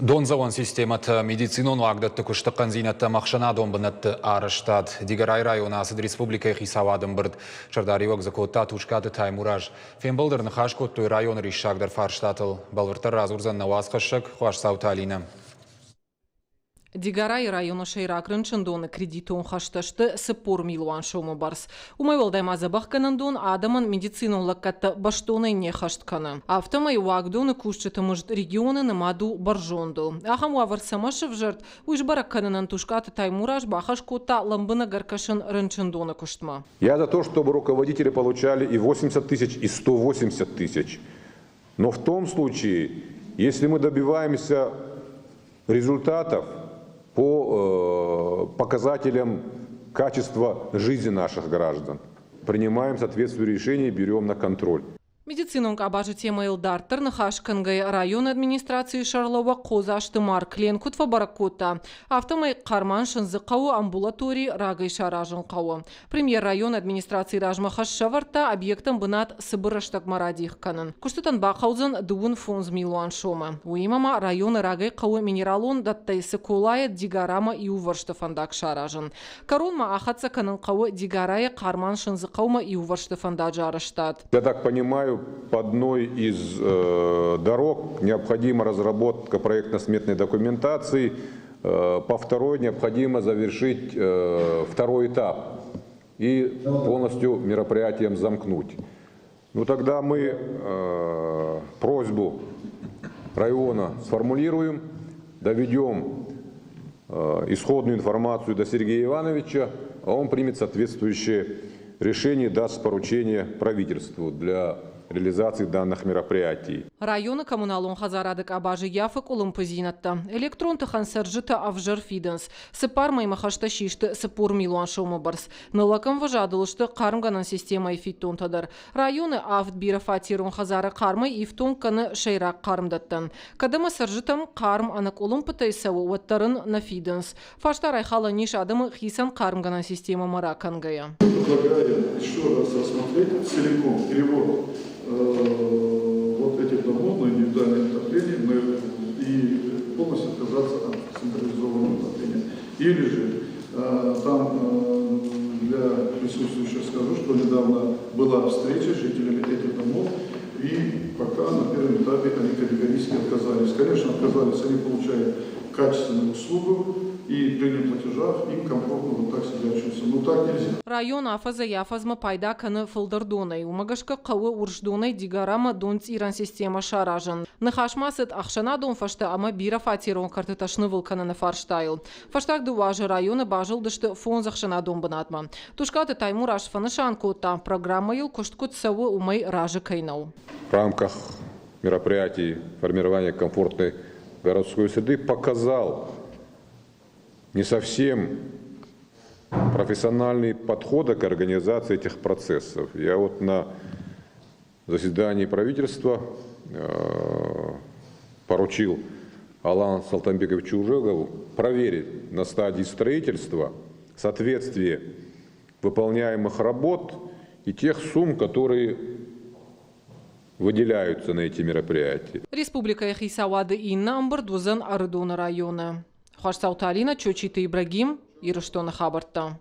Дондзӕуӕн системӕтӕ, медицинон уагдӕтты куысты хъӕндзинӕдтӕ ӕмӕ ӕхсӕнадон бынӕтты арӕзтад. Дигорайы районы ацыд республикӕйы хицауады ӕмбырд. Сӕрдариуӕг дзы кодта Тускъаты Таймураз. Фембӕлды ӕрныхас кодтой районы риссагдӕр фарстатыл. Бӕлвырддӕр радзурдзӕн нӕ уацхӕссӕг Хуасдзауты Алинӕ. Дигорайы районы сӕйраг рынчындоны кредитон хӕстӕ сты 40 милуан сомы бӕрц. Уымӕй уӕлдай ма дзӕбӕхгӕнӕндон адӕмӕн медицинон лӕггӕдтӕ бӕстонӕй не ххӕст кӕны. Афтӕмӕй уагдоны кусджыты мызд регионы нымад у бӕрзондыл. Ахӕм уавӕр цӕмӕ сӕвзӕрд, уый сбӕрӕг кӕнынӕн Тускъаты Таймураз бахӕс кодта лӕмбынӕг ӕркӕсын рынчындоны куыстмӕ. Я за то, чтобы руководители получали и 80 тысяч, и 180 тысяч. Но в том случае, если мы добиваемся результатов по показателям качества жизни наших граждан, принимаем соответствующие решения и берем на контроль. Медицинон къабазы темӕйыл дарддӕр ныхас кӕнгӕйӕ районы администрацийы сӕргълӕууӕг Хъодзасты Марк Лен куыд фӕбӕрӕг кодта, афтӕмӕй Хъарман-Сындзыхъӕуы амбулатори рагӕй саразын хъӕуы. Премьер районы администрацийы размӕ хӕс сӕвӕрдта объектӕн бынат цыбыр рӕстӕгмӕ радих кӕнын. Куыстытӕн бахъӕудзӕн 55 милуан сомы. Уыимӕ ма районы рагӕй хъӕуы минералон дӕттӕй Цыколайы Дигарамӕ иувӕрсты фӕндаг саразын. Кӕронмӕ ахӕццӕ кӕнын хъӕуы Дигарайы Хъарман-Сындзыхъӕумӕ иувӕрсты фӕндаджы арӕзтад. Я так понимаю, по одной из дорог необходима разработка проектно-сметной документации, по второй необходимо завершить второй этап и полностью мероприятием замкнуть. Ну тогда мы просьбу района сформулируем, доведем исходную информацию до Сергея Ивановича, а он примет соответствующее решение, даст поручение правительству для реализации данных мероприятий. Районы коммуналон хӕдзарады къабазы ййафы къуылымпыдзинӕдтӕ. Электрон тыхӕн цӕрджытӕ ӕвзӕр фидынц. Цыппар мӕймӕ хӕстӕ систы 40 милуан сомы бӕрц. Ныллӕг ӕмвӕзадыл сты хъармгӕнӕн системӕйы фиддонтӕ дӕр. Районы авд бирӕфатерон хӕдзары хъармӕй ифтонг кӕны сӕйраг хъармдӕттӕн. Кӕд ӕмӕ цӕрджытӕм хъарм ӕнӕкъуылымпытӕй цӕуы, уӕддӕр ын нӕ фидынц. Фарста райхалӕн ис адӕмы хицӕн хъармгӕнӕн системӕмӕ ракӕнгӕйӕ. Предлагаем еще раз рассмотреть целиком перевод вот этих домов на индивидуальное отопление и полностью отказаться от централизованного отопления. Или же там для присутствующих скажу, что недавно была встреча с жителями этих домов, и пока на первом этапе они категорически отказались. Конечно, отказались, они получают качественную услугу, и при неплатежах им комфортно вот так себя чувствовать. Но так нельзя. Район афӕдзӕй-афӕдзмӕ пайда кӕны фылдӕр донӕй. Уымӕ гӕсгӕ хъӕуы Урсдонӕй Дигарамӕ донцъирӕн системӕ саразын. Ныхас ма цыд ӕхсӕнадон фӕзтӕ ӕмӕ бирӕфатерон кӕртытӕ снывыл кӕныны фарстайыл. Фӕстаг дыууӕ азы районы базылдысты фондз ӕхсӕнадон бынатмӕ. Тускъаты Таймураз фӕнысан кодта, программӕйыл куыст куыд цӕуы, уымӕй разы кӕй нӕу. В рамках мероприятий формирования комфортной городской среды показал не совсем профессиональные подходы к организации этих процессов. Я вот на заседании правительства поручил Алану Салтанбековичу Ужегову проверить на стадии строительства соответствие выполняемых работ и тех сумм, которые выделяются на эти мероприятия. Республикӕйы хицауады иннӕ ӕмбырд уыдзӕн Ӕрыдоны районы. Хуасдзауты Алинӕ, Чочиты Ибрагим, Ирыстоны хабӕрттӕ.